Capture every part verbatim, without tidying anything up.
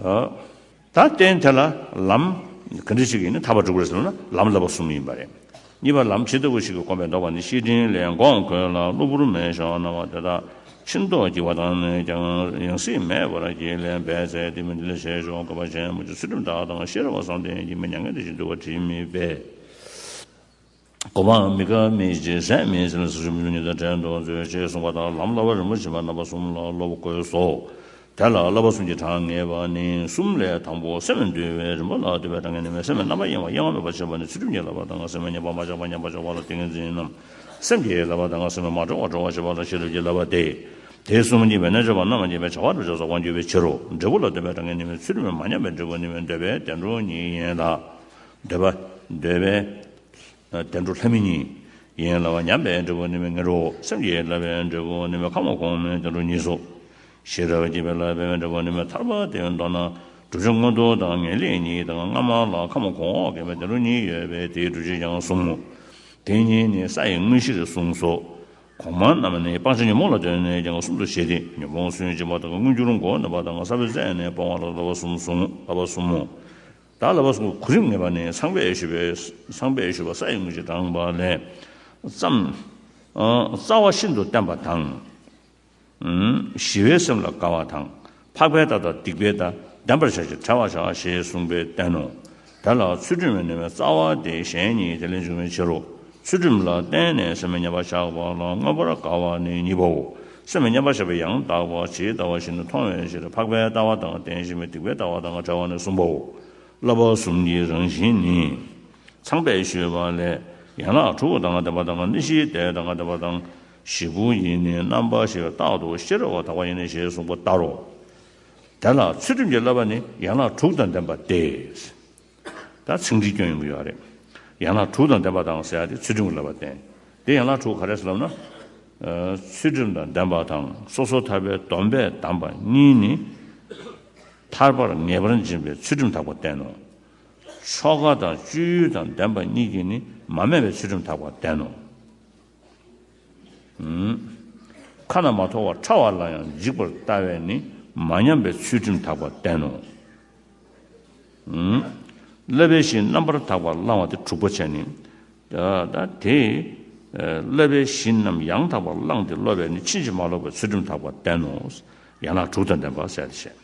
ད་རྟེན་དེ་ལ་ལམ་ག་འདྲ་ཞིག་ཡིན་ན་ཐར་པ་འགྲུབ་ཀྱི་རེད་ཟེར་ན་ལམ་བསླབ་པ་གསུམ་ཡིན་པ་རེད། གཉིས་པ་ལམ་ཇི་ལྟ་བུ་ཞིག་གིས་བསྒོམས་པས་ལྡོག་པ་ནི་བཤེས་སྤྲིང་ལས། སྒོམ་གོས་ལ་གློ་བུར་མེ་ཤར་སྣང་བ་དེ་དག་ཕྱིར་ལྡོག་བགྱིས་པ་དང་ནི་ཀྱང་ཡང་སྲིད་མེད་པར་བགྱིས་ལན་འབད་ཚེ་དེ་མིན་འདི་ལས་ཞེས་ཞོག་བསྐལ་པ་གཞན་མུ་སྟེགས་ཚུལ་ཁྲིམས་དག་དང་ཤེས་རབ་བསམ་གཏན་གྱི་མི་མྱ་ངན་འདས་ཞི་འདུལ་བ་དྲིས་མི་འབད། གོ་འཕང་མི་དགའ་མི་བརྗེད་ཟད་མི་ཟད་ལ་སོགས་ཞུ་མི་ཉིད་དང་བྲལ་འདུག་མཛོད་ཅེས་གསུངས་པ་དང་ལམ་བསླབ་པ་རིམ་པ་བཞིན་པ་རྣམ་པ་གསུམ་ལ་སློབ་དགོས་སོ། དེ་ལ་བསླབ་པ་གསུམ་གྱི་གྲངས་ངེས་པ་ནི་གསུམ་ལས་དང་པོ་སེམས་འདུལ་བའི་རིམ་པ་ལ་འདུལ་བའི་གྲངས་ངེས་ནི་མེད། སེམས་རྣམ་པར་གཡེང་བ་གཡེང་བ་མེད་པར་བྱེད་པ་ནི་ཚུལ་ཁྲིམས་ཀྱི་བསླབ་པ་དང་། སེམས་ཉེས་པ་མ་བཞག་པ་ཉམས་པར་བྱ་བ་ལ་ཏིང་ངེ་འཛིན་རྣམས། སེམས་ཀྱི་བསླབ་པ་དང་སེམས་མ་གྲོལ་བ་གྲོལ་བར་བྱེད་པ་ལ་ཤེས་རབ་ཀྱི་བསླབ་པ་སྟེ། དེ་གསུམ་གཉིས་པའི་རྣལ་འབྱོར་པ་རྣམས་ཀྱིས་བྱ་བ་རབ་བྱེད་སོགས་དབང་བསྒྱུར་བའི་ཕྱིར་རོ། འབྲས་བུ་ལ་འདོད་པའི་གྲངས་ངེས་ནི་མེད། ཚུལ་ཁྲིམས་མ་ཉམས་པའི་འབྲས་བུ་ནི་མེད། འདོད་པའི་བདེ་འགྲོ་ཉིད་ཡིན་ལ། འདོད་པ་འདོད་པའི་བདེ་འགྲོ་ལྷ་མི་གཉིས་ཡིན་ལ། ཉམས་པའི་འབྲས་བུ་ནི་མེད་ངེས་རོ། སེམས་ཀྱི་བསླབ་པའི་འབྲས་བུ་ནི་མེད་ཁམས་གོང་མའི་བདེ་འགྲོ་གཉིས་སོ། ཤེས་རབ་ཀྱི་བསླབ་པའི་འབྲས་བུ་ནི་མེད་ཐར་པ་སྟེ། མདོར་ན་བསྒྲུབ་བྱ་མངོན་མཐོ་དང་ངེས་ལེགས་གཉིས་དང་། སྔ་མ་ལ་ཁམས་གོང་འོག་གི་མེད་བདེ་འགྲོ་གཉིས་ཡོད་པས་དེའི་སྒྲུབ་བྱེད་ཀྱང་གསུམ་མོ། དེ་གཉིས་ནི་ས་ཡི་དངོས་གཞིར་གསུངས་སོ། གོང་མ་རྣམས་ནི་སྤང་བྱ་ཉོན་མོངས་ལ་ལྟོས་ནས་ཀྱང་གསུམ་དུ་བཞེད་དེ། ཉོན་མོངས་སུན་འབྱིན་པ་དང་མངོན་གྱུར་མགོ་ནོན་པ་དང་ས་བོན་བཙལ་ནས་སྤོང་བ་ལ་བསླབ་པ་གསུམ་གསུངས། བསླབ་པ་གསུམ་མོ། ད་བསླབ་པ་གསུམ་གོ་རིམ་ངེས་པ་ནི་མཚང་དཔེ་ཞུས་པའི་མཚང་དཔེ་ཞུས་པ་ས་ཡི་དངོས་གཞི་དྲངས་པ་ལས། ཙམ། རྩ་བ་ཤིན་ཏུ་བརྟན་པ་དང་། ཞི་བའི་སེམས་ལ་དགའ་བ་དང་། འཕགས་པའི་མཐའ་དང་སྡིག་པའི་མཐའ། བདེན་པར་བྱ་ཕྱིར་བྲལ་བར་བྱ་ཞེས་གསུངས་པས་བསྟན་ནོ། དེ་ལ་ཚུལ་ཁྲིམས་ནི་མེད་རྩ་བ་སྟེ་གཞན་གཉིས་དེ་ལས་འབྱུང་བའི་ཕྱིར་རོ། ཚུལ་ཁྲིམས་ལ་བརྟེན་ནས་སེམས་མི་ཉམས་པར་བཞག་པ་ལ་མངོན་པར་དགའ་བ་ནི་གཉིས་པའོ། སེམས་མི་ཉམས་པར་བཞག་པའི་ཡང་དག་པ་ཇི་ལྟ་བ་བཞིན་དུ་མཐོང་བའི་ཕྱིར་འཕགས་པའི་ལྟ་བ་དང་བརྟེན་ཞིང་སྡིག་པའི་ལྟ་བ་དང་བྲལ་བ་ནི་གསུམ་པའོ། བསླབ་པ་གསུམ་གྱི་རང་བཞིན་ནི། མཚང་དཔེ་ཞུས་པ་ལས། ཡན་ལག་དྲུག་དང་ལྡན་པ་དང་། གནས་བཞིའི་བདེ་དང་ལྡན་པ་དང་། ཞི་བ་ཡི་ནི་རྣམ་པ་བཞི་རྟག་ཏུ་ཤེས་རབ་ཀྱིས་དག་པ་ཡིན་ཞེས་གསུངས་པ་ལྟར་རོ། དེ་ལ་ཚུལ་ཁྲིམས་ཀྱི་བསླབ་པ་ནི་ཡན་ལག་དྲུག་དང་ལྡན་པ་སྟེ། ད་ཚིག་འགྲེལ་སྐྱོན་ཡོང་གི་ཡོད་རེད། ཡན་ལག་དྲུག་དང་ལྡན་པ་དང་ཟེར་ཡ་དེ་ཚུལ་ཁྲིམས་ཀྱི་བསླབ་པ་བསྟན། དེ་ཡན་ལག་དྲུག་ག་རེ་ཟེར་ལབ་ན། ཚུལ་ཁྲིམས་དང་ལྡན་པ་དང་སོ་སོར་ཐར་པའི་སྡོམ་པས་བསྡམས་པ་གཉིས་ནི། ཐར་པར་ངེས་པར་འབྱིན་པའི་ཚུལ་ཁྲིམས་དག་པ་བསྟན་ནོ། ཆོ་ག་དང་སྤྱོད་ཡུལ་དང་ལྡན་པ་གཉིས་ཀྱིས་ནི་མ་རྨོངས་པའི་ཚུལ་ཁྲིམས་དག་པ་བསྟན་ནོ། ཁ་ན་མ་ཐོ་བ་ཕྲ་བ་ལ་ཡང་འཇིགས་པར་ལྟ་བས་ནི་མ་ཉམས་པའི་ཚུལ་ཁྲིམས་དག་པ་བསྟན་ནོ། བསླབ་པའི་གཞི་རྣམ་པར་དག་པ་བླང་བ་སྟེ་དྲུག་པ་བྱས་ནི། ད་དེ། བསླབ་པའི་གཞི་རྣམས་ཡང་དག་པར་བླངས་ཏེ་སློབ་པས་ནི་ཕྱིན་ཅི་མ་ལོག་པའི་ཚུལ་ཁྲིམས་དག་པ་བསྟན་ནོ། ཡན་ལག་དྲུག་དང་ལྡན་པ་ཟེར་ཏེ་བཤད།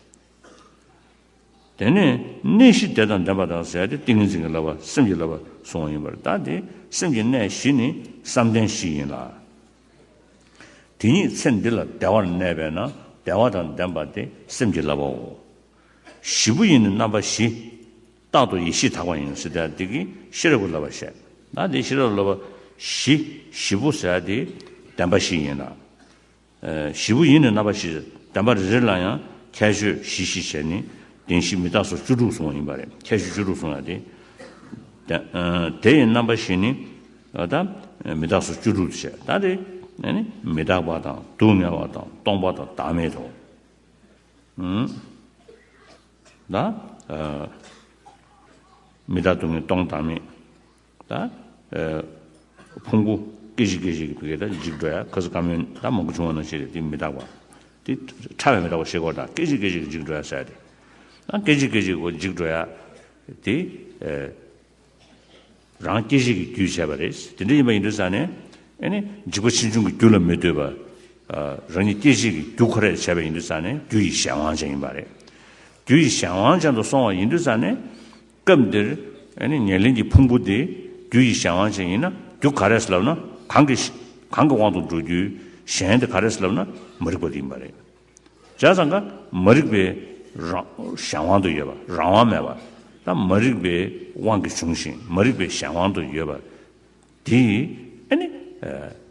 དེ་ནས་གནས་བཞི་བདེ་དང་ལྡན་པ་དང་ཟེར་ཏེ་ཏིང་ངེ་འཛིན་གྱི་བསླབ་པ་སེམས་ཀྱི་བསླབ་པ་གསུངས་པ་ཡིན་པར་ད་དེ་སེམས་ཀྱི་གནས་བཞི་ནི་བསམ་གཏན་བཞི་ཡིན་ལ། དེ་ཉིད་ཚེ་འདི་ལ་བདེ་བར་གནས་པས་ན་བདེ་བ་དང་ལྡན་པ་སྟེ་སེམས་ཀྱི་བསླབ་པའོ། ཞི་བ་ཡི་ནི་རྣམ་པ་བཞི། རྟག་ཏུ་ཡེ་ཤེས་དག་པ་ཡིན་ཟེར་ཏེ་འདི་གི་ཤེས་རབ་ཀྱི་བསླབ་པ་བཤད། ད་འདི་ཤེས་རབ་ཀྱི་བསླབ་པ་བཞི། ཞི་བ་ཟེར་ཏེ་བདེན་པ་བཞི་ཡིན་ལ། ཞི་བ་ཡི་ནི་རྣམ་པ་བཞི། བདེན་པ་རེ་རེ་ལ་ཡང་ཁྱད་ཆོས་བཞི་བཞི་བྱས་ནས་བདེན་བཞི་མི་རྟག་སོགས་བཅུ་དྲུག་གསུངས་པ་ཡིན་པ་རེད། ཁྱད་ཆོས་བཅུ་དྲུག་གསུངས་ཡ་དེ། དེ་ཡི་རྣམ་པ་བཞི་ནི་ད་མི་རྟག་སོགས་བཅུ་དྲུག་བྱས། ད་དེ་མི་རྟག་པ་དང་སྡུག་བསྔལ་བ་དང་སྟོང་པ་དང་བདག་མེད་དོ། ད། མི་རྟག་སྡུག་བསྔལ་སྟོང་བདག་མེད། ད། ཕུང་པོ་སྐད་ཅིག་སྐད་ཅིག་གིས་ཕ་གི་ད་འཇིག་འགྲོ་ཡ། ཁ་ཟས་བཀའ་མོལ་ད་མང་པོ་བྱུང་བ་ནང་བཞིན་རེད། དེ་མི་རྟག་པ། དེ་ཕྲ་བའི་མི་རྟག་པ་ཤེས་དགོས། ད་སྐད་ཅིག་སྐད་ཅིག་གིས་འཇིག་འགྲོ་ཡ་ཟེར་ཡ་དེ། ད་སྐད་ཅིག་སྐད་ཅིག་གིས་འཇིག་འགྲོ་ཡ་དེ། རང་སྐད་ཅིག་གིས་རྒྱུ་བྱས་པ་རེད། དེ་འདྲ་ཡིན་པ་ཡིན་དུས་ཙང་ནས་ཨེ་ནི་འཇིགས་པ་ཆེ་ཆུང་གི་རྒྱུ་ལ་མི་ལྟོས་པ། རང་ཉིད་སྐད་ཅིག་གིས་རྒྱུ་ཁོ་རས་བྱས་པ་ཡིན་དུས་ཙང་ནས་རྒྱུ་ཡི་གཞན་དབང་ཅན་ཡིན་པ་རེད། རྒྱུ་ཡི་གཞན་དབང་ཅན་དུ་སོང་བ་ཡིན་དུས་ཙང་ནས་སྐབས་འདིར་ཨེ་ནི་ཉེར་ལེན་གྱི་ཕུང་པོ་དེ་རྒྱུ་ཡི་གཞན་དབང་ཅན་ཡིན་ན་རྒྱུ་ག་རེ་ཟེར་ལབ་ན་གང་གི་གང་གི་དབང་དུ་འགྲོ་རྒྱུ། གཞན་དེ་ག་རེ་ཟེར་ལབ་ན་མ་རིག་པ་དེ་ཡིན་པ་རེད། བྱས་ཙང་ཀ་མ་རིག་པའི་རང་གཞན་དབང་དུ་ཡོད་པ། རང་དབང་མེད་པ། ད་མ་རིག་པའི་དབང་གིས་བྱུང་ཞིང་མ་རིག་པའི་གཞན་དབང་དུ་ཡོད་པ་དེ་ཨ་ནི་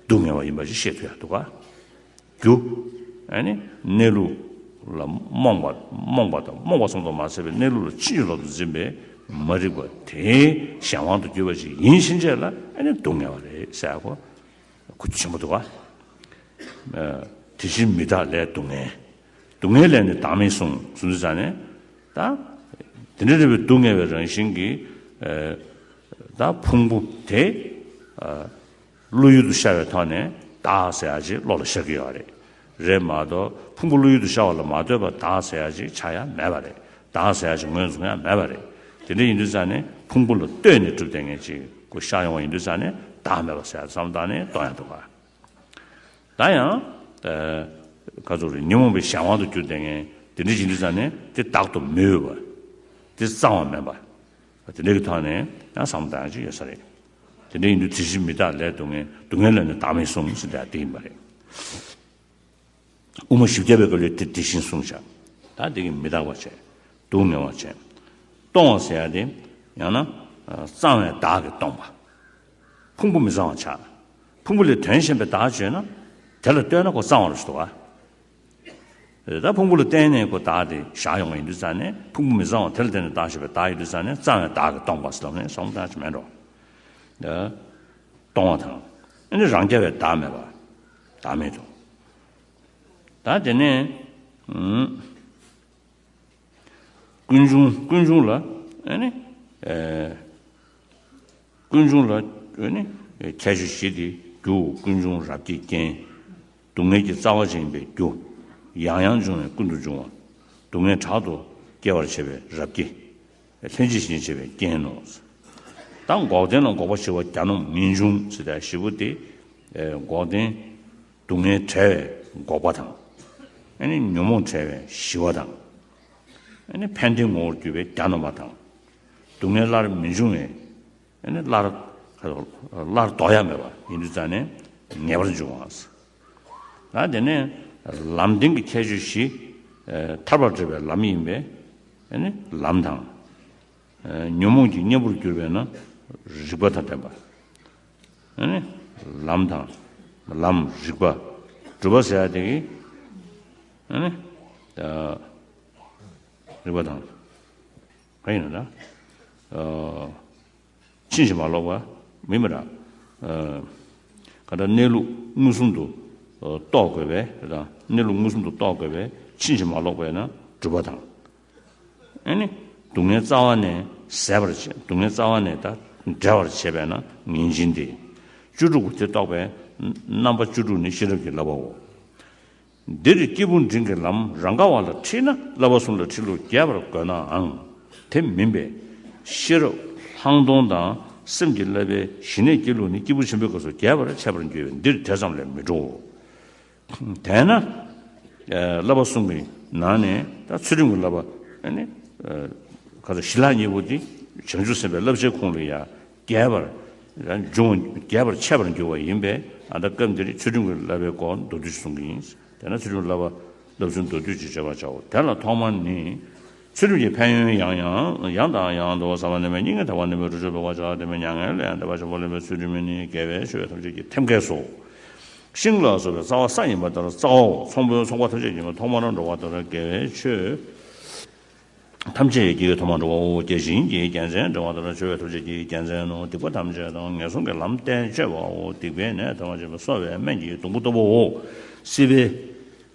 སྡུག་བསྔལ་བ་ཡིན་པ་ཞིག་ཤེས་ཐུབ་ཡག་འདུག་ག་རྒྱུ་ཨ་ནི་གནས་ལུགས་ལ་རྨོངས་པ་རྨོངས་པ་དང་རྨོངས་པ་ཙམ་དུ་མ་ཟད་པའི་གནས་ལུགས་ལ་ཕྱིན་ཅི་ལོག་ཏུ་འཛིན་པའི་མ་རིག་པ་དེའི་གཞན་དབང་དུ་གྱུར་པ་ཞིག་ཡིན་ཕྱིན་ཆད་ལ་ཨ་ནི་སྡུག་བསྔལ་བ་རེད་ཟེར་ཡག་གོ་གོ་རྒྱུ་ཆེན་པོ་འདུག་ག་དེ་བཞིན་མི་རྟག་ལས་སྡུག་བསྔལ། སྡུག་བསྔལ་ལས་ནི་བདག་མེད་གསུངས། གསུངས་དུས་ཙང་ནས་ད། དེ་འདྲ་རེད་པའི་སྡུག་བསྔལ་བའི་རང་བཞིན་གྱིས། ད་ཕུང་པོ་དེ། བློ་ཡུལ་དུ་ཤར་བའི་ཐོག་ནས་བདག་ཟེར་ཡག་ཅིག་བློ་ལ་ཤར་གྱི་ཡོད་རེད། རེད་མ་གཏོགས་ཕུང་པོ་བློ་ཡུལ་དུ་ཤར་བ་ལ་མ་ལྟོས་པར་བདག་ཟེར་ཡག་ཅིག་ཆགས་ཡག་མེད་པ་རེད། བདག་ཟེར་ཡ་ཞིག་ངོས་བཟུང་ཡ་མེད་པ་རེད། དེ་འདྲ་ཡིན་དུས་ཙང་ནས་ཕུང་པོ་ལ་ལྟོས་ནས་གྲུབ་བསྡད་མཁན་ཅིག་གོ་ཤར་ཡོང་བ་ཡིན་དུས་ཙང་ནས་བདག་མེད་པ་ཟེར་ཡ་བསམ་བློ་བཏང་ནས་སྟོང་ཡ་འདུག་ག་ད་ཡང་ཨ་ག་ཚོད་རེད། ཉོན་མོངས་པའི་གཞན་དབང་དུ་གྱུར་བསྡད་མཁན་དེ་འདྲ་ཡིན་དུས་ཙང་ནས་དེ་བདག་ཏུ་མི་འོས་པ། དེ་གཙང་བ་མིན་པ། དེ་འདྲ་གི་ཐོག་ནས་ཡང་བསམ་བློ་བཏང་ཡ་ཅིག་ཡོད་ས་རེད། དེ་འདྲ་ཡིན་དུས་དེ་བཞིན་མི་རྟག་ལས་སྡུག་བསྔལ། སྡུག་བསྔལ་ལས་ནི་བདག་མེད་གསུངས་ཟེར་ཡ་དེ་ཡིན་པ་རེད། དབུ་མ་བཞི་བརྒྱ་པའི་སྐབས་ལ་དེ་དེ་བཞིན་གསུངས་བཞག་ད་དེ་གི་མི་རྟག་པ་བྱས། སྡུག་བསྔལ་བ་བྱས། སྟོང་བ་ཟེར་ཡ་དེ་ཡང་ན་ཨ་གཙང་བའི་བདག་གིས་སྟོང་པ། ཕུང་པོ་མི་གཙང་བ་ཆགས། ཕུང་པོ་ལས་དོན་གཞན་པའི་བདག་བརྗོད་ན་དེ་ལ་ལྟོས་ན་ཁོ་གཙང་བ་རུ་ཞིག་འདུག་ག་ད་ཕུང་པོ་ལ་བརྟེན་ནས་ཁོ་བདག་དེ་བཞག་ཡོང་བ་ཡིན་དུས་ཙང་ནས་ཕུང་པོ་མི་གཙང་བ་དེ་ལ་བརྟེན་ནས་བདག་བཞག་པའི་བདག་ཡིན་དུས་ཙང་ནས་གཙང་བའི་བདག་གིས་སྟོང་པ་ཟེར་ལབ་ནས་བསམ་བློ་བཏང་ཆ་མེད་འགྲོ། ད་སྟོང་བ་དང་། ཨ་ནི་རང་རྐྱ་བའི་བདག་མེད་པ། བདག་མེད་དོ། ད་དེ་ནས་ཨུམ། ཀུན་འབྱུང་། ཀུན་འབྱུང་ལ་ཨ་ནི་ཨེ། ཀུན་འབྱུང་ལ་ཨ་ནི་ཁྱད་ཆོས་བཞི་སྟེ། རྒྱུ་ཀུན་འབྱུང་རབ་ཀྱིས་རྐྱེན། སྡུག་བསྔལ་གྱི་རྩ་བ་ཅན་ཡིན་པའི་རྒྱུ། ཡང་ཡང་འབྱུང་བའི་ཀུན་ཏུ་འབྱུང་བ། སྡུག་བསྔལ་དྲག་ཏུ་སྐྱེ་བར་བྱེད་པའི་རབ་ཀྱི། ལྷན་ཅིག་གཞན་བྱེད་པའི་རྐྱེན་ནོ། ད་འགོག་བདེན་ལ་འགོག་པ་ཞི་བ་གྱ་ནོམ་མི་འབྱུང་ཟེར་ཡ་བཞི་པོ་དེ། ཨེ་འགོག་བདེན། སྡུག་བསྔལ་བྲལ་བའི་འགོག་པ་དང་། ཨ་ནི་ཉོན་མོངས་བྲལ་བའི་ཞི་བ་དང་། ཨ་ནི་ཕན་བདེའི་ངོ་བོར་གྱུར་པའི་གྱ་ནོམ་པ་དང་། སྡུག་བསྔལ་སླར་མི་འབྱུང་བའི། ཨ་ནི་སླར་སླར་ལྡོག་ཡ་མེད་པ་ཡིན་དུས་ཙང་ནས་ངེས་པར་འབྱུང་བ། ད་དེ་ནས་ལམ་བདེན་གྱི་ཁྱད་ཆོས་བཞི། ཨ་ཐར་པར་བགྲོད་པའི་ལམ་ཡིན་པས་ཨ་ནི་ལམ་དང་། ཨ་ཉོན་མོངས་ཀྱི་གཉེན་པོར་གྱུར་པས་ན་རིག་པ་དང་ལྡན་པ། ཨ་ནི་ལམ་དང་། ལམ་རིག་པ། སྒྲུབ་པ་ཟེར་ཡ་དེ་གི་ཨ་ནི་ད་རིག་པ་དང་། ག་ཡིན་ན་ད། ཨ་ཕྱིན་ཅི་མ་ལོག་པ་མིན་པ་ར། ཨ་ག་ད་གནས་ལུགས་མངོན་སུམ་དུ་ཨ་རྟོགས་དགོས་པས་དང་། གནས་ལུགས་མངོན་སུམ་དུ་རྟོགས་དགོས་པས་ཕྱིན་ཅི་མ་ལོག་པས་ན་སྒྲུབ་པ་དང་། ཨ་ནི་སྡུག་བསྔལ་རྩ་བ་ནས་ཟད་པར་བྱེད། སྡུག་བསྔལ་རྩ་བ་ནས་ད་བྲལ་བར་བྱེད་པས་ན་ངེས་འབྱིན་ཏེ། བཅུ་དྲུག་པོ་དེ་རྟོགས་པས་རྣམ་པ་བཅུ་དྲུག་ནི་ཤེས་རབ་ཀྱི་བསླབ་པའོ། འདིར་སྐྱེས་བུ་འབྲིང་གི་ལམ་རང་ག་བ་ལ་ཁྲིད་ན་བསླབ་པ་གསུམ་ལ་ཁྲིད་ལུགས་རྒྱས་པར་དགོས་ནའང་དེ་མིན་པས། ཤེས་རབ་ལྷག་མཐོང་དང་སེམས་ཀྱི་བསླབ་པའི་ཞི་གནས་སྐྱེ་ལུགས་ནི་སྐྱེས་བུ་ཆེན་པོའི་སྐབས་སུ་རྒྱས་པར་འཆད་པར་འགྱུར་བས་འདིར་དེ་ཙམ་ལས་མི་འགྲོའོ། དེས་ན་ཨ་བསླབ་པ་གསུམ་གྱི་ནང་ནས་ད་ཚུལ་ཁྲིམས་ཀྱི་བསླབ་པ་ཨ་ནི་ཨ་ག་ཚོད་ཞི་ལྷག་གཉིས་པོ་འདི་བྱང་ཆུབ་སེམས་དཔའི་བསླབ་བྱའི་ཁོངས་ལ་ཡང་རྒྱས་པར་འབྱུང་། རྒྱས་པར་འཆད་པར་འགྱུར་བ་ཡིན་པས། ཨ་ད་སྐབས་འདིར་ཚུལ་ཁྲིམས་ཀྱི་བསླབ་པའི་སྐོར་མདོར་བསྡུས་ཤིག་གསུང་གི་ཡིན། དེས་ན་ཚུལ་ཁྲིམས་བསླབ་པ་བསླབ་ཚུལ་མདོར་བསྡུས་ཅིག་བརྗོད་པར་བྱའོ། དེ་ལ་ཐོག་མར་ནི། ཚུལ་ཁྲིམས་ཀྱི་ཕན་ཡོན་ཡང་ཡང་ཡང་དང་ཡང་དུ་ཟབ་པ་ནི་མེད། སྙིང་གའི་ཐེག་པ་ནི་མེད། རོ་བཅུད་བོར་བ་བྱ་བ་ནི་མེད། མྱ་ངན་ལས་ཡང་འདས་པ་ཆེན་པོ་ནི་མེད། ཚུལ་ཁྲིམས་ནི་དགེ་བའི་ཆོས་ཐམས་ཅད་ཀྱི་ཐེམ་སྐས་སོ། ཤིང་ལ་སོགས་པའི་རྩ་བ་ས་ཡིན་པ་ལྟར་རྩ་བའོ། ཚོམ་བུའི་ཚོགས་པ་ཐམས་ཅད་ཀྱི་ཐོག་མར་འགྲོ་བ་ལྟར་དགེ་བའི་ཆོས་ཐམས་ཅད་ཀྱི་ཐོག་མར་འགྲོ་བའོ། དེ་བཞིན་གྱི་རྒྱལ་མཚན་འགྲེང་བ་ལྟར་ཆོས་ཐམས་ཅད་ཀྱི་རྒྱལ་མཚན་ནོ། སྡིག་པ་ཐམས་ཅད་དང་ངན་སོང་གི་ལམ་བསྟན་བཅས་པའོ། སྡིག་པའི་ནད་ཐམས་ཅད་གསོ་བའི་སྨན་གྱི་སྡོང་པོ་ལྟ་བུའོ། སྲིད་པའི་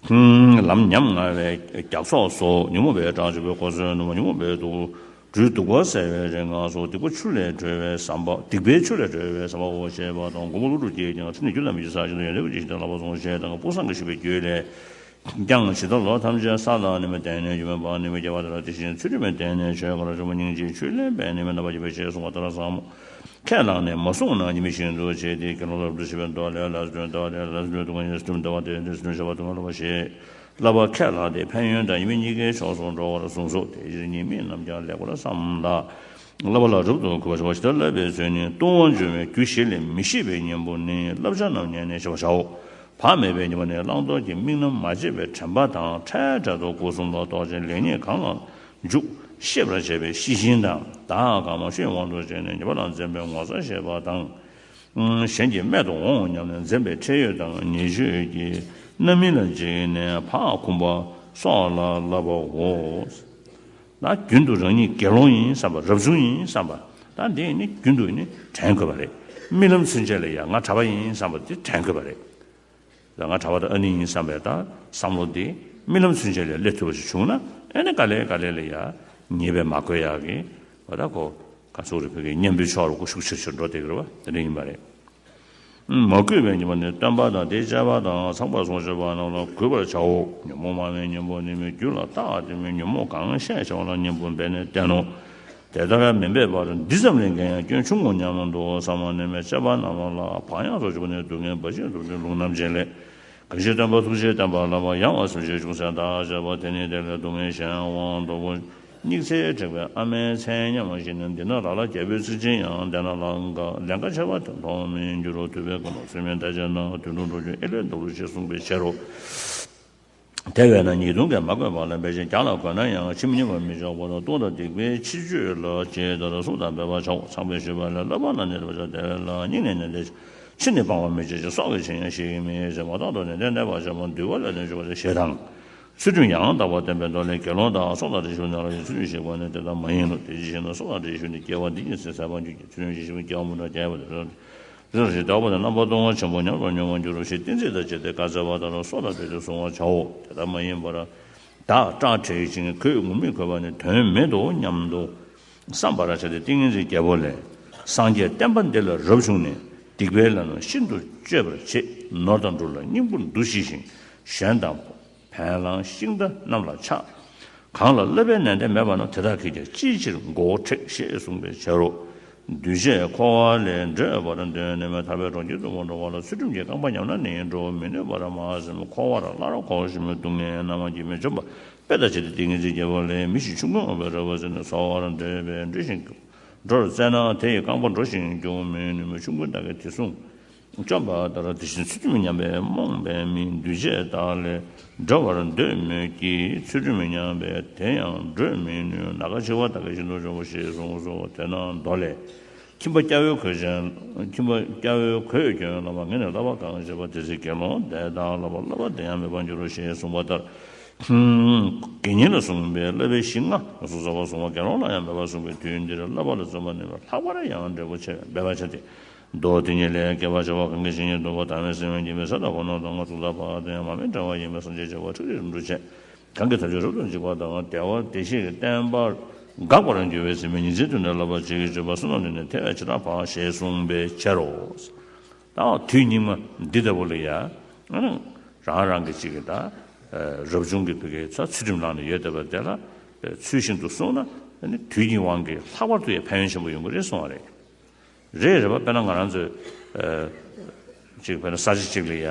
ལམ་ཉམ་ང་བའི་རྒྱགས་ཚོགས་སོ། ཉོན་མོངས་པའི་གྲང་ཆུབ་པའི་གོ་མཚོན་ནོ། ཉོན་མོངས་པའི་དུག་སྦྲུལ་གདུག་པ་སེལ་བའི་རེ་སྔགས་སོ། སྡིག་པ་ཆུ་ལས་སྒྲོལ་བའི་ཟམ་པ། སྡིག་པའི་ཆུ་ལས་སྒྲོལ་བའི་ཟམ་པའོ་ཞེས་པ་དང་། མགོན་པོ་ཀླུ་སྒྲུབ་ཀྱིས་ཀྱང་ཁྲིམས་ནི་རྒྱུད་བླ་མའི་ཕྱི་ས་ཞིང་དུ་ཡོན་ཏན་ཀུན་གྱི་ཞིང་དུ་བསླབ་པར་གསུངས་ཞེས་དང་། སྤུངས་སངས་རྒྱས་ཞུས་པའི་རྒྱུད་ལས་ཀྱང་ཇི་ལྟར་ལོ་ཐམས་ཅད་ས་དང་ནི་མའི་སྟེང་ནས་ཡོད་མེད་པ་ནི་མའི་སྐྱེ་བ་དེ་ལ་དེ་བཞིན་ཚུལ་ཁྲིམས་པའི་སྟེང་ནས་ཆོས་གང་རུང་ཆེན་པོ་སྙིང་རྗེའི་ཆུ་ལས་འབད་ནི་མའི་རྣམ་པར་འབྱེད་པའི་ཞེས་གསུངས་པ་ལྟར་ཟབ་མོ་ཁས་བླངས་ནས་མ་བསྲུངས་ན་ཉི་མའི་ཞིང་དུ་བྱེད་དེ། དགེ་སློང་ལ་རབ་ཏུ་ཞི་བའི་མདོ་ལས། ལས་ཚུལ་ཁྲིམས་ལྟ་བ་སྟེ། ལས་ཚུལ་ཁྲིམས་སྡུག་བསྔལ་ཉེས་སེལ་ཁྲིམས་ལྟ་བ་སྟེ། ལས་ཚུལ་ཁྲིམས་བདེ་བ་སྟེ། ལས་ཚུལ་ཁྲིམས་བྱ་བ་སྡུག་བསྔལ་བསླབ་པ་ཞེས་བསླབ་པ་ཁས་བླངས་ཏེ་ཕན་ཡོན་དང་ཉི་མའི་གཉིས་ཀའི་ཕྱོགས་སུ་འགྲོ་བར་གསུངས་སོ། དེ་ཕྱིར་ཉེས་དམིགས་རྣམས་ཀྱང་ལེགས་པར་བསམས་ལ། བསླབ་པ་ལ་རབ་ཏུ་གུས་པར་བྱ་བ་ཇི་ལྟར་བསླབ་པའི་ཚུལ་ནི། ལྟུང་བར་འགྱུར་བའི་རྒྱུ་བཞི་ལས་མི་ཤེས་པའི་གཉེན་པོ་ནི་བསླབ་བྱ་རྣམས་ཉན་ནས་ཤེས་པར་བྱའོ། བག་མེད་པའི་ཉེས་པ་ནི་བླང་དོར་གྱི་དམིགས་རྣམ་མ་དཔྱད་པའི་དྲན་པ་དང་འཕྲལ་འཕྲལ་དུ་སྒོ་གསུམ་ལ་རྟོག་ཅིང་ལེགས་ཉེས་གང་ལ་འཇུག་ཤེས་པར་བྱེད་པའི་ཤེས་བཞིན་དང་། བདག་གང་མ་ཤེས་དབང་དུ་བྱས་ནས་ཉེས་པ་ལ་འཛེམ་པའི་ངོ་ཚ་ཤེས་པ་དང་། གཞན་གྱི་རྨད་དུ་འོང་སྙམ་ནས་འཛེམ་པའི་ཁྲེལ་ཡོད་དང་ཉེས་སྤྱོད་ཀྱི་རྣམ་སྨིན་ལ་འཇིགས་ནས་བག་འཁུམས་པ་སོགས་ལ་བསླབ་པའོ། ད་རྒྱུན་དུ་རང་ཉིད་དགེ་སློང་ཡིན་བསམ་པ། རབ་བྱུང་ཡིན་བསམ་པ། ད་འདི་ནི་རྒྱུན་དུ་ནི་དྲན་དགོས་པ་རེད། རྨི་ལམ་ཚུན་ཆད་ལ་ཡང་ང་གྲྭ་པ་ཡིན་བསམ་པ་འདི་དྲན་དགོས་པ་རེད། ད་ང་གྲྭ་པ་དང་ཨ་ནེ་ཡིན་བསམ་པའི་ད་བསམ་བློ་འདི་རྨི་ལམ་ཚུན་ཆད་ལ་སླེབས་ཐུབ་པ་ཞིག་བྱུང་ན། ཨ་ནི་ག་ལེ་ག་ལེ་ལ་ཡང་ཉེས་པས་མ་གོས་ཡག་གི་བ། ད་ཁོ་ག་ཚོད་རེད། བོད་ཀྱི་གཉེན་པོའི་ཕྱོགས་ལ་ཁོ་ཤུགས་ཆེ་ཆེར་འགྲོ་བསྡད་ཀྱི་རེད་བ། དེ་འདྲ་ཡིན་པ་རེད། མ་གུས་པའི་ཉེས་པ་ནི་སྟོན་པ་དང་དེའི་བཅས་པ་དང་ཚངས་པར་སོགས་བྱེད་པ་རྣམས་ལ་གུས་པར་བྱའོ། ཉོན་མོངས་སྨྲ་བའི་གཉེན་པོ་ནི་མི་རྒྱུད་ལ་བཏགས་ཏེ་མི་ཉོན་མོངས་གང་བཤད་བྱ་བ་ལ་གཉེན་པོ་འབད་ནས་བསྟན་ནོ། དེ་ལྟར་མི་འབད་པར་འདི་ཙམ་ལས་འགལ་ཡང་སྐྱོན་ཆུང་ངུ་སྙམ་དུ་བསམ་པ་ནི་མི་དཔྱད་པ་རྣམས་ལ་བག་ཡངས་སུ་འཇུག་ནས་སྡུག་བསྔལ་འབའ་ཞིག་འདོར་ཏེ་ལུང་རྣམ་འབྱེད་ལས། གང་ཞིག་སྟོན་པ་ཐུགས་རྗེའི་བསྟན་པ་བསླབ་པ་ཡང་བ་སེམས་ཅན་ཅུང་ཟད་བདག་བྱེད་པ་དེ་ནི་དེ་ལས་སྡུག་བསྔལ་གཞན་དབང་དུ་གཉིད་སད་དྲེགས་པའི་ཨ་མའི་མཚན་ཉམས་ཤིང་ནི། འདི་ན་ལ་ལ་རྒྱལ་པོའི་ཚིག་ཅན་ཡང་། དེ་ན་ལ་ལ་ལན་ཁ་ཆེ་བ་དེ་མཐོང་མི་འགྱུར་རོ། དུད་པའི་ཁ་ནང་ཚུད་མིན་ད་ཅི་ན་དུད་འགྲོ་འགྲོ་རྒྱུ་ཨེ་ལས་འདའ་ལོ་ཞེས་གསུངས་པའི་ཕྱིར་རོ། དེ་བས་ན་ཉེས་ལྟུང་གིས་མ་གོས་པ་ལ་འབད་ཅིང་བརྒྱ་ལ་གོས་ན་ཡང་ཕྱིར་མི་སྙིགས་པར་མི་བྱ་བར་ལྟུང་དང་སྡིག་པའི་ཕྱིར་བཅོས་ལ་ཇི་ལྟར་གསུངས་དང་འབད་པར་བྱའོ། ཚངས་པས་ཞུས་པ་ལས། བསླབ་པ་ལ་ནི་དད་པར་བྱ། དེ་ལ་སྙིང་ནས་ནི་དད། ཕྱིར་ནི་སྤང་བར་མི་བྱེད་ཅིང་། སྲོག་གི་ཕྱིར་ཡང་ཞིག་མི་བྱེད། མ་བརྟགས་ཐོག་ནས་གཏན་གཏན་པར་བྱ་བ་འདུལ་བ་ལ་ནི་འཇུག་པར་བྱ། ཞེས་དང་། ཚུལ་ཁྲིམས་ཡང་དག་པར་བསྟེན་པའི་མདོ་ལས། དགེ་སློང་དག་སྲོག་དང་འབྲལ་ཞིག་ན་ར་ཡང་། ཚུལ་ཁྲིམས་ཞིག་པ་ནི་དེ་ལྟར་མ་ཡིན་ནོ། དེ་ཅི་ཞེ་ན། སྲོག་དང་འབྲལ་ཞིག་ནི་སྐྱེ་བ་འདི་ཉིད་ཟད་པར་འགྱུར་གྱི། ཚུལ་ཁྲིམས་ཞིག་པའི་སྐྱེ་བ་མུ་འབྲལ་སྐྱེ་བ་དེ་ལ། རེ་ཞིག་བདག་པོ་དེ་རྣམ་པར་ལྟུང་བ་ཆེན་པོ་ཉམས་སུ་མྱོང་བར་འགྱུར་རོ་ཞེས་གཏན་ཚིགས་དང་བཅས་ཏེ་བཀའ་སྩལ་པ་ལྟར་སྲོག་དང་འབྲལ་ཏེ་བསྲུང་བར་བྱའོ། དེ་ལྟར་མ་ཡིན་པར་བདག་སྐྲག་བྲེགས་ཤིང་གོས་ངུར་སྨྲིག་གོས་པ་ནི་དོན་མེད་དོ་སྙམ་དུ་བསམ་པར་བྱ་སྟེ། ཏིང་ངེ་འཛིན་རྒྱལ་པོ་ལས། སངས་རྒྱས་བསྟན་པ་འདི་ལ་རབ་བྱུང་ནས། སྡིག་པའི་ལས་རྣམས་ཤིན་ཏུ་གཅོད་པར་བྱེད། ནོར་དང་འབྲུ་ལ་སྙིང་པོར་འདུ་ཤེས་ཤིང་། གཞན་དང་ཕན་བླང་ཤིང་རྟ་རྣམས་ལ་ཆགས། གང་ལ་བསླབ་པའི་ནན་ཏན་མེད་པ་རྣམས། དེ་དག་གིས་ཀྱང་ཅིའི་ཕྱིར་མགོ་བོ་བྲེགས། ཞེས་གསུངས་པའི་ཕྱིར་རོ། འདུས་བྱས་འཁོར་བ་ལས་སྒྲོལ་བར་འདོད་ནུས་མེད། ཐར་པའི་གྲོང་ཁྱེར་དུ་མ་འགྲོ་བ་ལ། ཚུལ་ཁྲིམས་ཀྱི་རྐང་པ་ཉམས་ན་ནི་འགྲོ་མི་ནུས་པར་མ་ཟིན། འཁོར་བར་སླར་འཁོར་ཞིང་སྡུག་བསྔལ་རྣམས་ཀྱིས་མི་འཇོམས་པ། དཔེ་དང་བཅས་ཏེ་ཏིང་ངེ་འཛིན་རྒྱལ་པོ་ལས། མི་ཞིག་ཆུང་ཀུན་དབང་པོའི་རོལ་པར་ཟིན་ནས། འཚོ་བར་འདོད་པས་འགྲོ་ཞིང་འགྲོར་བཙལ་ན། དེ་ཡི་རྐང་པ་འགྲོ་ཞིང་འགྱོ་མི་ནུས་མོད། ཆུང་ཀུན་བདག་གིས་དེ་བསྲུང་བཅོམ་པ་ལྟར། དེ་བཞིན་ཚུལ་ཁྲིམས་ཉམས་པའི་རྨོངས་པའི་མིས། འདུས་བྱས་དག་ལས་སྒྲོལ་བར་འདོད་མོད་ཀྱི། ཚུལ་ཁྲིམས་ཉམས་པས་དེ་ཡང་སྒྲོལ་མི་ནུས། ནམ་མཁའ་འཆི་བ་དག་གིས་ཤིན་ཏུ་འཇོམས་པ། ཞེས་གསུངས་སོ། དེས་ན་མདོ་ལས། ཁྱིམ་པ་སྐྱ་བོའི་གོས་ཅན། ཁྱིམ་པ་སྐྱ་བོའི་གོས་གྱོན་ལ་མ་ངེས་ནས་བསླབ་པ་གང་བྱེད་པ། དེ་ཚེ་དགེ་སློང་དེ་དག་ལ་བསླབ་པ་དེ་ཡང་མེད་པར་འགྱུར་རོ། ཞེས་གསུངས་པ་ལྟར། དགེ་བསྙེན་ལ་གསུངས་པའི་བསླབ་པའི་གཞི་ལྔ་ངོ་སོ་སོ་བ་གསུངས་པ། དགེ་སློང་ལ་ཡང་མེད་པར་གསུངས་པས། དུས་འདིར་བསླབ་པ་ལ་བརྩོན་པ་ནི་ལྷག་པར་ཡང་འབྲས་བུ་ཆེ་བས་འབད་པར་བྱ་སྟེ། མདོ་དེ་ཉིད་ལས་སྐྱེ་བ་བྱ་བ་གང་གི་ཞིང་ཉིད་དུ་བ་དང་བའི་སེམས་ཉིད་མི་ས་དང་ཁོ་ན་དང་ང་ཚུགས་ལ་བ་དང་མ་མི་འདྲ་བ་ཡིན་པའི་སངས་རྒྱས་བྱ་བ་ཁྲིག་ཁྲིག་རིམ་གྲོ་བྱས། གང་གིས་ཐམས་ཅད་རབ་ཏུ་འཇུག་པ་དང་བདེ་བ་བདེ་གཤེགས་ཀྱི་བསྟན་པར་འགག་པར་འགྱུར་བའི་ཚེ་མི་ཉིན་མཚན་དུ་ནས་བསླབ་པ་གཅིག་གིས་བརྗོད་པ་བསོད་ནམས་འདི་ནི་ཐེ་བའི་བྱེ་བྲག་པ་ཞེས་གསུངས་པའི་ཕྱིར་རོ། ད་དུས་སྙིགས་མ་འདི་ལྟ་བུ་ལ་ཡ། རང་རང་གི་གཅིག་གི་ད་རབ་བྱུང་གི་བུ་གའི་ཚ་ཚུལ་ཁྲིམས་བླངས་ནས་ཡོད་བསྡད་པ་དེ་ལ་ཚུལ་བཞིན་དུ་བསྲུངས་ན་ནི་དུས་ཀྱི་དབང་གིས་ལྷག་པར་དུ་ཡང་ཕན་ཡོན་ཆེན་པོ་ཡོང་གི་རེད་གསུངས་པ་རེད། རེད་རེད་པ། དཔེར་ན་ང་རང་ཚོས་ཨ་ཅིག་དཔེར་ན་ས་ཆ་གཅིག་ལ་ཡ་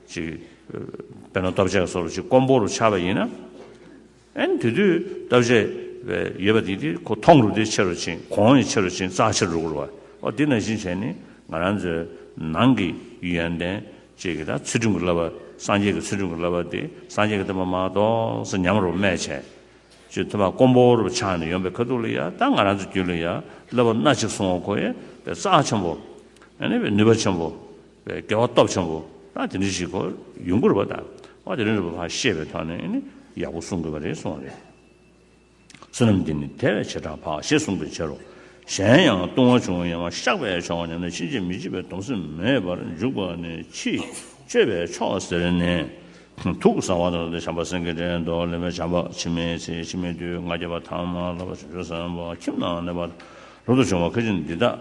ཅིག་ཨ་དཔེར་ན་ལྟོ་ཆས་སོགས་ལ་ཅིག་དཀོན་པོ་རུ་ཆགས་པ་ཡིན་ན། ཨན་དེ་དུས་ལྟོ་ཆས་ཡོད་པ་དེ་དེ་ཁོ་མཐོང་རུ་དེ་ཆེ་རུ་ཕྱིན། གོང་ཡང་ཆེ་རུ་ཕྱིན། རྩ་ཆེ་རུ་འགྲོ་གི་རེད་པ། འོ་དེ་ནང་བཞིན་བྱས་ནས་ང་རང་ཚོའི་ནང་གི་ཡོན་ཏན་ཅིག་གི་ད་ཚུལ་ཁྲིམས་ཀྱི་བསླབ་པ། སངས་རྒྱས་ཀྱི་ཚུལ་ཁྲིམས་ཀྱི་བསླབ་པ་དེ་སངས་རྒྱས་ཀྱི་བསྟན་པ་མ་གཏོགས་སུ་ཉམས་རུ་སྨྲས་བྱས། ཅིག་ཐོག་མ་དཀོན་པོ་རུ་ཆགས་ནས་ཡོང་པའི་ཁ་ཐུག་ལ་ཡ། ད་ང་རང་ཚོ་རྒྱུད་ལ་ཡ་བསླབ་པ་སྣ་གཅིག་སོང་བ་ཁོ་ཡ་པའི་རྩ་ཆེན་པོ། ཨ་ནི་པའི་ནུས་པ་ཆེན་པོ། པའི་དགེ་བ་སྟོབས་ཆེན་པོ་ད་དེ་འདྲ་ཞིག་ཁོ་ཡོང་གི་རེད་པ། ད་འོ་དེ་རིང་རུ་ཕར་ཤེས་པའི་ཐོག་ནས་ཨ་ནི་ཡག་པོ་གསུང་དགོས་པ་རེད་གསུངས་པ་རེད། བསོད་ནམས་འདི་ནི་ཐེ་བའི་བྱེ་བྲག་འཕགས། ཞེས་གསུངས་པའི་ཕྱིར་རོ། གཞན་ཡང་ལྟུང་བ་ཆུང་ངུ་ཡང་བཤགས་པས་ཆོག་པ་ཉམས་ནས་ཕྱིན་ཆད་མི་བྱེད་པའི་སྡོམ་སེམས་མེད་པར་འཇུག་པ་ནི་ཕྱིས་སྤྱོད་པས་ཆོག་ཟེར་ནས། དུག་ཟ་བ་དང་། བྱམས་པ་སེང་གེའི་སྒྲས་མདོ་ལས། བྱམས་པ་འཆི་མེད་ཚེ། འཆི་མེད་དུས། ང་རྒྱལ་བ་ཐ་མ་ལ། བྱང་ཆུབ་སེམས་དཔའ་ཁྱིམ་ན་གནས་པ། རབ་ཏུ་བྱུང་བ་ཁ་ཅིག་འདི་དག་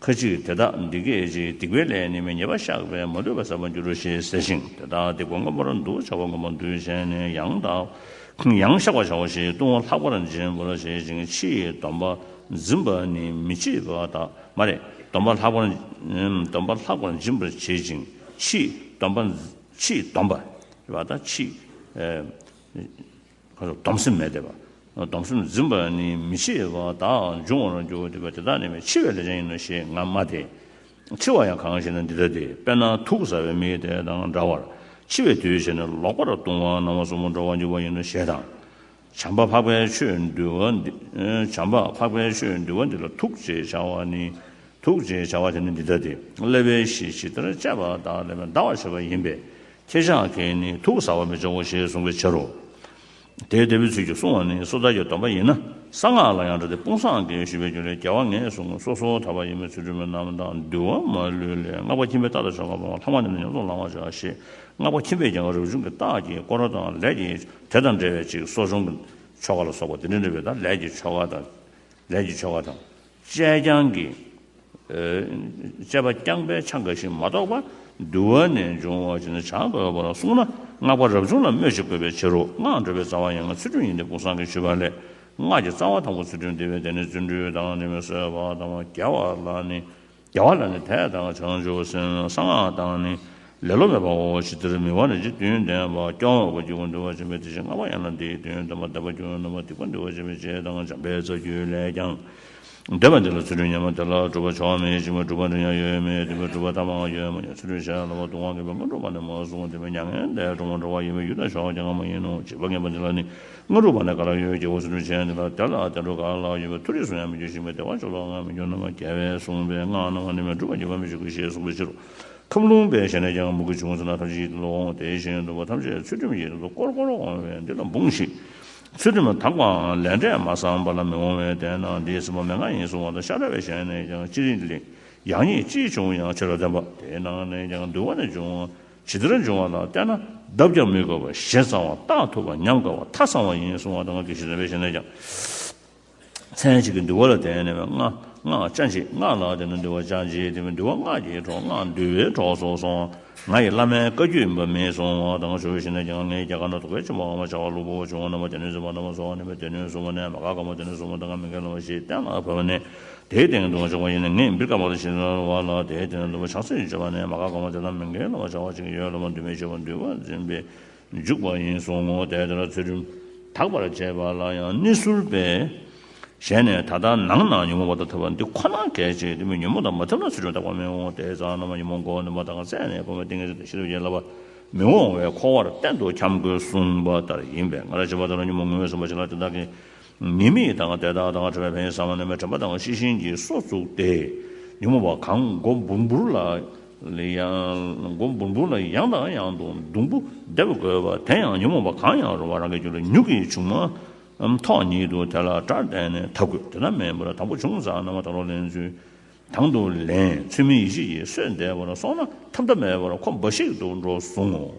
ཁ་ཅིག་དེ་དག་འདི་སྐད་ཅེས། སྡིག་པའི་ལས་ནི་མི་ཉེས་པ་བཤགས་པས་མ་ལུས་པ་ཟད་པར་འགྱུར་རོ་ཞེས་ཟེར་ཞིང་། དེ་དག་སྡིག་པ་མངོན་པར་བསྡུ་བྱ་བ་མངོན་པར་འདུས་བྱས་ནས་ཡང་དག་ཡང་བཤགས་པར་བྱའོ་ཞེས་ལྟུང་བ་ལྷག་པར་འབྱིན་པར་བྱེད་ཅིང་། ཕྱིའི་སྡོམ་པ་འཛིན་པ་ནི་མི་བྱེད་པ་དག་མ་རེད། སྡོམ་པ་ལྷག་པར་སྡོམ་པ་ལྷག་པར་འབྱིན་པར་བྱེད་ཅིང་། ཕྱིའི་སྡོམ་པ་ཕྱིའི་སྡོམ་པ་རེད་པ། ད་ཕྱིའི་ཁ་སོ་སྡོམ་སེམས་མེད་བསྡད་པ། སྡོམ་སེམས་འཛིན་པ་ནི་མི་བྱེད་པ་དག་འབྱུང་བར་འགྱུར་ཏེ། དེ་དག་ནི་མི་འཆི་བའི་ལས་ཅན་ཡིན་ནོ་ཞེས་ང་སྨྲ་སྟེ། འཆི་བ་ཡང་གང་ཞེ་ན་འདི་ལྟ་སྟེ། དཔེར་ན་དུག་ཟ་བའི་མི་དེ་དང་འདྲ་བར་འཆི་བའི་དུས་བྱས་ནས་ལོག་པར་ལྟུང་བ་རྣམ་པ་གསུམ་པོ་འགྲོ་བར་འགྱུར་བ་ཡིན་ནོ་ཞེས་དང་། བྱམས་པ་འཕགས་པའི་ཆོས་འདུལ་བ་འདི། བྱམས་པ་འཕགས་པའི་ཆོས་འདུལ་བ་འདི་ལ་དུག་ཅེས་བྱ་བ་ནི། དུག་ཅེས་བྱ་བ་དེ་ནི་འདི་ལྟ་སྟེ། བསླབ་པའི་གཞི་ཇི་ལྟར་བཅད་པ་དག་ལས་འདའ་བར་བྱེད་པ་ཡིན་པས། ཁྱེད་ཅག་གིས་ནི་དུག་ཟ་བར་མི་བྱའོ་ཞེས་གསུངས་པའི་ཕྱིར་རོ། དེའི་འབྲས་བུའི་ཚུལ་གྱིས་བསྲུང་བ་ནི་སོ་ཐར་གྱི་སྡོམ་པ་ཡིན་ན། གསང་སྔགས་ལ་ཡང་འདྲ་སྟེ། དཔུང་བཟང་གིས་ཞུས་པའི་རྒྱུད་ལས། རྒྱལ་བ་ངས་གསུངས། སོ་སོར་ཐར་པ་ཡིན་པའི་ཚུལ་ཁྲིམས་རྣམས་དང་འདུལ་བ་མ་ལུས་ལས། སྔགས་པ་ཁྱིམ་པའི་རྟ་དང་ཆོ་ག་སྤང་བ། ལྷག་མ་འདི་ནི་ཉམས་སུ་བླང་བར་བྱ་ཞེས། སྔགས་པ་ཁྱིམ་པས་ཀྱང་རབ་བྱུང་གི་རྟགས་ཀྱི་དཀོར་དང་ལས་ཀྱི་དེ་དང་འབྲེལ་བའི་ཅིག་གསོ་སྦྱོང་གི་ཆོ་ག་ལ་སོགས་པ་དེ་འདྲ་འབྲེལ་བའི་ད་ལས་ཀྱི་ཆོ་ག་དང་། ལས་ཀྱི་ཆོ་ག་དང་། གཅེས་རྐྱང་གི་ དཔྱད་པ་རྐྱང་པས་ཆ་འགའ་ཞིག་མ་རྟོགས་པར་འདུལ་བ་ནས་འབྱུང་བ་ཅི་ནས་བྱ་དགོས་པར་གསུངས་ན། སྔགས་པ་རབ་བྱུང་ལ་སྨོས་ཅི་དགོས་པའི་ཕྱིར་རོ། སྔགས་བགྲོད་པའི་རྩ་བ་ཡན་ལག་ཚུལ་ཁྲིམས་ཡིན་ཏེ། ཀུན་བཟང་གིས་ཞུས་པ་ལས། སྔགས་ཀྱི་རྩ་བ་དང་པོ་ཚུལ་ཁྲིམས་ཏེ། དེ་ནི་བརྩོན་འགྲུས་དང་ནི་མི་གསོད་པ་དང་། དགེ་བ་ལ་ནི་དགེ་བ་ལ་ནི་དད་དང་བྱང་ཆུབ་སེམས། གསང་སྔགས་དང་ནི་ལེ་ལོ་མེད་པའོ། ཇི་ལྟར་མི་དབང་རིན་ཆེན་བདུན་ལྡན་པ། སྐྱོབ་པ་སྒྱུ་མ་འདུལ་བར་བྱེད་པའི་དེ་བཞིན་སྔགས་པ་ཡན་ལག་འདིའི་དོན་དམ་པ་བདེན་པ་རྒྱུ་ནོར་བ་སྡིག་པ་འདུལ་བར་བྱེད་པའི་རྗེས་དང་། འཇམ་དཔལ་རྩ་རྒྱུད་ལས་ཀྱང་། བཟླས་པ་འདི་ལ་ཚུལ་ཁྲིམས་ཉམས་པ་དེ་ལ་སྒྲུབ་པ་ཆོག་མིན། བྱིན་པ་སྒྲུབ་པ་འདྲ་ཡང་ཡོད་མིན། བསྟན་པ་སྒྲུབ་པ་ཐ་མ་ཡོད་མ་ཡིན། ཚུལ་ཁྲིམས་གཞན་ལ་བ་སྡུག་བསྔལ་མཁས་པའི་དངོས་གྲུབ་པ་ནི་མ་གསུངས། དེ་མིན་མྱ་ངན་འདས་གྲོལ་མ་འགྲོ་བ་ཡིན་པས་ཡུལ་དང་ཕྱོགས་ཀྱང་མ་ཡིན་ནོ། བྱིས་པ་ངན་པ་འདི་ལ་ནི་དངོས་གྲུབ་པ་ནི་ག་ལ་ཡོད། རྒྱལ་པོ་ཚུལ་ཁྲིམས་གཞན་འདི་ལ་དེ་ལ་བདེ་འགྲོ་ག་ལ་ཡོད་པས། མཐོ་རིས་སུ་ཡང་མི་འགྱུར་ཞིང་། བདེ་བ་མཆོག་ལ་ཡང་མི་འགྱུར་ན། རྒྱལ་བས་གསུངས་པའི་སྔགས་རྣམས་ནི་མི་འགྲུབ་པ་ཉིད་ཀྱིས་མི་འགྱུར་ཞེས་གསུངས་པའི་ཕྱིར་རོ། ཁམས་ལུང་པས་བཤད་ན་ཡང་མུ་གེ་བྱུང་ཟེར་ན་ཐམས་ཅད་ཡིད་དུ་འོང་། དེ་བཞིན་དུ་བ་ཐམས་ཅད་ཚུལ་ཁྲིམས་ཡིད་དུ་བསྐོར་བསྐོར་འོང་བས་འདི་ལ་འབུངས་ཤིག། ཚུལ་ཁྲིམས་དག་པའང་ལས་འབྲས་མ་བསམས་པ་ལ་མི་འོང་བས། དེས་ན་འདི་ཟིན་པ་མན་ངག་ཡིན་གསུང་བ་དང་། ཤ་ཁྲག་པས་བཤད་ནས་ཀྱང་ཅི་རིགས་ལས་ཡང་ཉིད་ཅི་བྱུང་ཡང་ཕྱིར་བདེན་པ། དེ་ནང་ནས་ཀྱང་འདུལ་བ་ནས་འབྱུང་བ་ཇི་ལྟར་འབྱུང་བ་ལ་བལྟས་ན་ལྡབ་ཀྱང་མི་དགོས་པར་ཞེ་གཙང་བ། རྟགས་ཐུབ་པ། ཉམས་དགའ་བ། མཐའ་གཙང་བ་ཡིན་གསུང་བ་དང་། དགེ་བཤེས་དམ་པས་བཤད་ནས་ཀྱང་། མཚན་གཅིག་གིས་འདུལ་བ་ལ་བརྟེན་ནས་སྔགས་སྔགས་ཅན་ཅིག། སྔགས་ལ་བརྟེན་ནས་འདུལ་བ་ཅན་ཅིག། དེ་མིན་འདུལ་བ་སྔགས་ཀྱི་གྲོགས། སྔགས་འདུལ་བའི་གྲོགས་སོ་གསུངས། ང་ཡི་བླ་མའི་བཀའ་བརྒྱུད་ཡིན་པ་མིན་གསུང་བ་དང་། ཇོ་བོས་བཤད་ནས་ཀྱང་། ངའི་རྒྱ་གར་ན་རྡོ་སྐས་ཆེན་པོའམ་བྱ་བ་ལུག་པོ་བྱུང་བ་རྣམ་པ་སྡེ་སྣོད་འཛིན་པ་རྣམ་པ་ཚོགས་པ་ནི་སྡེ་སྣོད་གསུམ་པ་ནས། མ་ག་ག་མ་སྡེ་སྣོད་གསུམ་པ་དང་། མི་འགལ་ལམ་པ་ཞེས་གཏན་ལ་ཕབ་ནས། དེའི་སྟེང་དུ་འཇོག་པ་ཡིན་ན། ངས་འབིར་ཀ་མ་ལ་ཞེས་བྱ་བ་ལ། དེའི་སྟེང་དུ་ཕྱག་འཚལ་ཞེས་བྱ་བ་ནས། མ་ག་ག་མ་དེ་དང་མི་འགལ་ལམ་པ་བྱ་བ་གཅིག་ཡོད་ལ། མ་འདུས་མི་ཤེས་པ་འདུལ་བ་འཛིན་པའི་འཇུག་པ་ཡིན་གསུང་ངོ་། དེ་ལྟར་ཚུལ་ཁྲིམས་དག་པར་བྱེད་པ་ལ་ཡང་གནས་ཚུལ་པས་གཞན་ནས་ད་ལྟ་ནང་ན་ཉོན་མོངས་པ་དང་འཐབ་པ་འདི་ཁོ་ན་གལ་ཆེ། དེ་མིན་ཉོན་མོངས་དང་མ་འཐབ་ན་ཚུལ་ཁྲིམས་དག་པ་མི་འོང་། དེ་ཙམ་ན་མ་ཉོན་མོངས་འགོག་ནུས་པ་དང་། རྩད་ནས་སྤོང་བའི་ཏིང་ངེ་འཛིན་དང་ཤེས་རབ་ཀྱི་བསླབ་པ་མི་འོང་བས་འཁོར་བར་གཏན་དུ་འཁྱམས་དགོས་གསུངས་པ་ལྟར་ཡིན་པས། ང་རང་བྱེད་པ་ལྟར་ཉོན་མོངས་ངོ་བོས་ཟིན་པ་ཞིག་ལ་དེ་དག་གི་ཉེས་དམིགས་དང་དེ་དག་དང་བྲལ་བའི་ཕན་ཡོན་བསམ་པ་ནས་མི་དྲན་པ་དང་ཤེས་བཞིན་གྱིས་སོ་བཙུགས་ཏེ། ཉོན་མོངས་པ་གང་མགོ་འབུར་འབུར་ལ་ཡང་མགོ་འབུར་འབུར་ལ་ཡང་དང་ཡང་དུ་སྡོང་པོ་རྡེབ་དགོས་པ་དེ་ཡང་ཉོན་མོངས་པ་གང་ཡང་རུང་བ་རང་གི་རྒྱུད་ལ་མྱུ་གུའི་ཆུང་མ་ཐོག་ཉིད་དུ་དེ་ལ་སྒྲ་བསྟན་ནས་འཐབ་དགོས། དེ་ལྟར་མིན་པར་དང་པོ་བྱུང་ཙམ་ན་མ་དང་པོ་ལེན་ཚུལ་དང་དུ་ལེན་ཚུལ་མིན་ཡིད་ཆེས་ཀྱིས་སོས་བསྡད་པར་སོང་ན་ཐབས་མཐའ་མེད་པར་ཁོ་འབའ་ཞིག་ཏུ་འགྲོ་གསུང་ངོ་།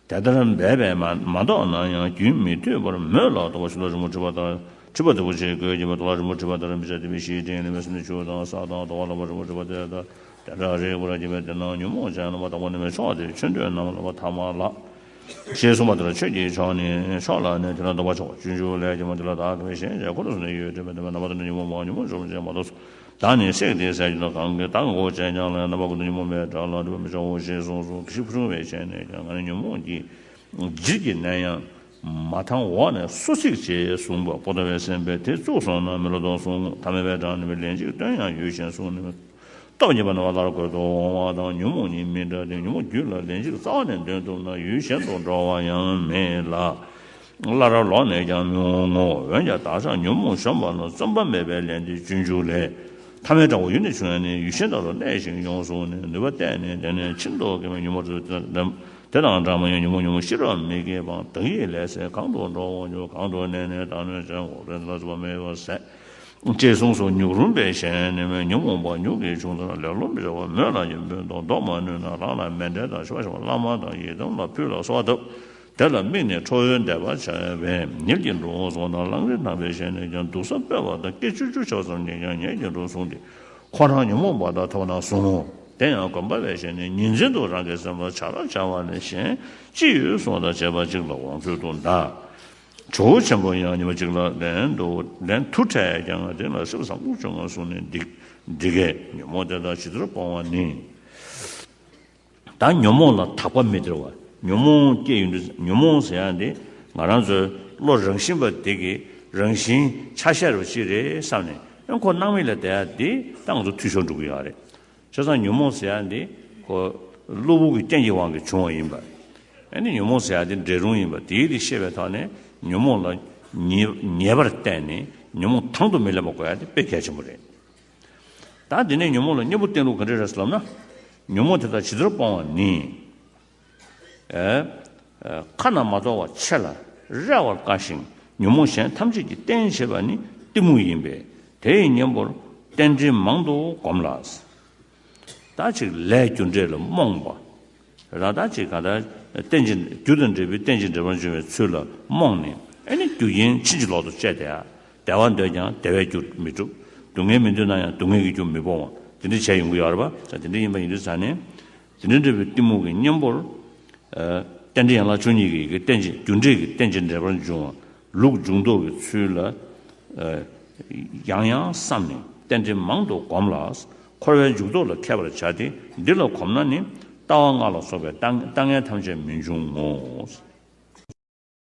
དེ་ལྟར་འབད་པས་མ་མ་རྟོགས་ན་ཡང་རྒྱུན་མི་མཐུད་པར་མོད་ལ། དོ་པོ་ཤིང་ཏོག་རིང་པོ་འཁྲིགས་པ་ལྟར་འཁྲིགས་པ་ལྟ་བུ་ཞིག་དགོས་ཀྱི་མ། དོ་ལ་རིང་པོ་འཁྲིགས་པ་ལྟར་མི་བྱ། དེ་བས་ཤིང་དྲིང་ལེན་པའི་སེམས་ནི་ཆུ་དང་ས་དང་དོ་པ་ལ་བ་རིང་པོ་འཁྲིགས་པ་དེ་ལྟར་དེ་འདྲ་རིགས་པར་བགྱིས་པས། དེ་ནས་ཉོན་མོངས་ཅན་རྣམ་པ་དག་པ་ནི་མེད་ཆོག་སྟེ། ཆོས་འདོད་རྣམས་ལ་བ་ཐ་མ་ལ་ཞེས་གསུངས་པ་ལྟར་ཆོས་ཀྱི་མཆོག་ནི་མཆོག་ལ་ནི་དེ་ལ་སྡོམ་པ་ཆོག། སྤྱོད་འཇུག་ལས་ཀྱང་མ་དེ་ལ་བདག་གིས་གཞན་གྱི་འཁོར་དུ་སོང་ནས་ཡོད་དྲན་པས་དེ་མེད་རྣམ་པ་དག་ནི་ཉོན་མོངས་པའམ་ཉོན་མོངས་ཆོས་ཅན་མ་གཏོགས་སོ། བདག་ནི་བསྲེགས་ཏེ་ཟས་ཀྱི་ནང་གང་གིས་བདག་གི་མགོ་བཅད་ཀྱང་ལ་རྣམ་པ་ཀུན་ཏུ་ཉོན་མོངས་པའི་དགྲ་ལ་སྒྲིབ་པ་མི་བྱའོ་ཞེས་གསུངས་སོ། ཤི་ཕུ་རུང་བས་བྱས་ནས་ཀྱང་ང་ནི་ཉོན་མོངས་ཀྱི་ལྗིད་ཀྱིས་ནད་ཡང་མ་ཐང་འོག་ནས་སོ་ཚིག་ཅེས་གསུངས་པ་པོ་ཏོ་བའི་སེམས་པས་དེ་བཙུགས་སོང་ན་མི་སླུ་ཐོགས་གསུང་ངོ་། ཐ་མལ་པའི་གྲངས་ནི་མི་ལན་གཅིག་བཏོན་ཡང་ཡུལ་གཞན་སོང་ནི་མི། སྟོབས་ཉེས་པ་རྣམ་པ་སླར་འཁོར་དུ་འོང་བ་དང་ཉོན་མོངས་ཉིད་མི་འདྲ་སྟེ། ཉོན་མོངས་རྒྱུད་ལ་ལན་གཅིག་རྩ་བ་ནས་འདོན་ཐུབ་ན་ཡུལ་གཞན་དུ་འགྲོ་བ་ཡང་མེད་ལ། སླར་ལོག་ནས་ཀྱང་མི་འོང་ངོ་། འོན་ཀྱང་བདག་ཅག་ཉོན་མོངས་གཞོམ་པ་ལ་བརྩོན་པ་མེད་པས་ལན་འདི་སྤྱོད་འཇུག་ལས། ཐ་མལ་དགྲ་བོ་ཡུལ་ནས་བྱུང་ཡང་ནི་ཡུལ་གཞན་དག་ཏུ་གནས་ཤིང་ཡོངས་སུ་ནི་ནུས་པ་གཏད་ནས་དེ་ནས་ཕྱིར་ལྡོག་གི་མི་ཉོན་མོངས་རུ་དེ་དང་འདྲ་མ་ཡིན། ཉོན་མོངས་ཉོན་མོངས་ཤེས་རབ་མི་སྐྱེ་བའང་བདག་ཡིད་ལས་ཟད། གང་དུ་འགྲོ་འོང་འགྱུར་གང་དུ་གནས་ནས་བདག་གནོད་བྱ་འོག་རོལ་ལ་སོགས་པ་མེད་པར་ཟད། ཅེས་གསུངས་སོ། ཉུག་རུམ་པས་གཞན་ནི་མེད། ཉོན་མོངས་པ་ཉུག་གིས་ཕྱུང་ལྟར་ལེ་ལོ་མི་བྱ་བར་མོད་ལ་ཡང་འབུད་དོ། བཟློག་མ་ནུས་ན་ལག་ལ་མཎྜལ་དང་ཞི་བ་ཞི་བ་བླ་མ་དང་ཡི་དམ་ལ་ཕུལ་ལ་གསོལ་བ་བཏབ། དེ་ལ་དམིགས་ནས་ཁྲོ་བོའི་བཟླས་པ་བྱས་པས་ཉིད་ཀྱིས་འགྲོ་གསུངས་དང་། གླང་རི་ཐང་པས་གཞན་ནི་ཀྱང་སྡུག་ས་སྤེལ་བ་དང་སྐད་ཅུར་ཅུར་ཆགས་ཙམ་ཉིད་ཀྱང་ཉིད་ཀྱིས་འགྲོ་གསུངས་ཏེ་ཁོ་རང་ཉོན་མོངས་པ་དང་ཐབས་ན་གསུང་ངོ་། དེ་ཡང་དགོན་པ་བས་གཞན་ནི་ཉིན་མཚན་དུ་རང་གི་སེམས་ལ་བྱ་ར་བྱ་བ་ལས་གཞན་ཅི་ཡོད་གསུངས་དང་བྱས་པ་གཅིག་ལ་དབང་ཚུལ་དུ་གདའ། ཇོ་བོ་ཆེན་པོ་ཡང་ཉི་མ་གཅིག་ལ་ལན་དུ་ལན་དུ་འཕྲད་ཀྱང་དེ་ལ་སྲིད་པ་བཟང་པོ་བྱུང་ང་གསུངས་ནས་འདི་འདི་སྐད། ཉོན་མོངས་དེ་དག་ཇི་ལྟར་སྤོང་བ་ནི། ད་ཉོན་མོངས་ལ་དག་པ་མི་སྟེར་བ། ཉོན་མོངས་སྐྱེ་ཡོང་དུས་ཉོན་མོངས་ཟེར་ཡ་འདི་ང་རང་ཚོའི་བློ་རང་བཞིན་པ་དེ་གི་རང་བཞིན་ཆ་ཤས་རུ་ཅི་རེད་བསམ་ནས་ཨ་ཁོ་སྣང་མེད་ལ་བསྡད་ཡ་འདི་ད་ང་ཚོ་འཐུས་ཤོར་འགྲོ་གི་ཡོད་རེད། བྱས་ཙང་ཉོན་མོངས་ཟེར་ཡ་འདི་ཁོ་གློ་བུར་གྱི་རྐྱེན་གྱི་དབང་གིས་བྱུང་བ་ཡིན་པ། ཨ་ནི་ཉོན་མོངས་ཟེར་ཡ་འདི་འབྲས་རུང་ཡིན་པ་དེའི་རིགས་ཤེས་པའི་ཐོག་ནས་ཉོན་མོངས་ལ་ཉེ་ཉེ་བར་བསྟེན་ནས་ཉོན་མོངས་དང་དུ་མི་སླེབས་པ་དགོས་ཡ་དེ་དཔེ་གལ་ཆེན་པོ་རེད། ད་འདི་ནས་ཉོན་མོངས་ལ་གཉེན་པོ་བསྟེན་ལུགས་ག་འདྲ་རེད་ཟེར་ལབ་ན། ཉོན་མོངས་དེ་དག་ཇི་ལྟར་སྤོང་བ་ནི། ཨེ། ཨེ། ཁ་ན་མ་ཐོ་བ་ཆེ་ལ་རེ་བར་དཀའ་ཞིང་ཉོན་མོངས་གཞན་ཐམས་ཅད་ཀྱི་རྟེན་བྱེད་པ་ནི་གཏི་མུག་ཡིན་པས་དེ་ཡི་གཉེན་པོར་རྟེན་འབྲེལ་མང་དུ་བསྒོམས་ལ། ད་ཅིག་ལས་རྒྱུ་འབྲས་ལ་རྨོངས་པ། རང་ད་ཅིག་ག་ད་རྟེན་ཅིང་རྒྱུ་དང་འབྲས་བུའི་རྟེན་ཅིང་འབྲེལ་པར་འབྱུང་བའི་ཚུལ་ལ་རྨོངས་ནས་ཨ་ནི་རྒྱུ་རྐྱེན་ཕྱིན་ཅི་ལོག་ཏུ་སྤྱད་དེ་བདེ་བ་འདོད་ཀྱང་བདེ་བའི་རྒྱུ་མི་འགྲུབ། སྡུག་བསྔལ་མི་འདོད་ན་ཡང་སྡུག་བསྔལ་གྱི་རྒྱུ་མི་སྤོང་ དེ་འདྲ་བྱས་ཡོང་གི་ཡོད་རེད་པ། ད་དེ་འདྲ་ཡིན་པ་ཡིན་དུས་ཙང་ནས། དེ་འདྲ་འདྲ་བའི་གཏི་མུག་གི་གཉེན་པོར། ཨ། རྟེན་འབྲེལ་ཡན་ལག་བཅུ་གཉིས་ཀྱི་རྟེན་ཅན་རྒྱུ་འབྲས་ཀྱི་རྟེན་ཅན་འབྲེལ་པར་འབྱུང་བ། ལུགས་འབྱུང་ལྡོག་གི་ཚུལ་ལ། ཨ། ཡང་ཡང་བསམས་ནས་རྟེན་འབྲེལ་མང་དུ་བསྒོམས་ལ། འཁོར་བའི་འཇུག་ལྡོག་ལ་མཁས་པར་བྱ་སྟེ། འདི་ལ་གོམས་ན་ནི་ལྟ་བ་ལྔ་ལ་སོགས་པའི་ལྟ་ལྟ་ངན་ཐམས་ཅད་མི་འབྱུང་ངོ་།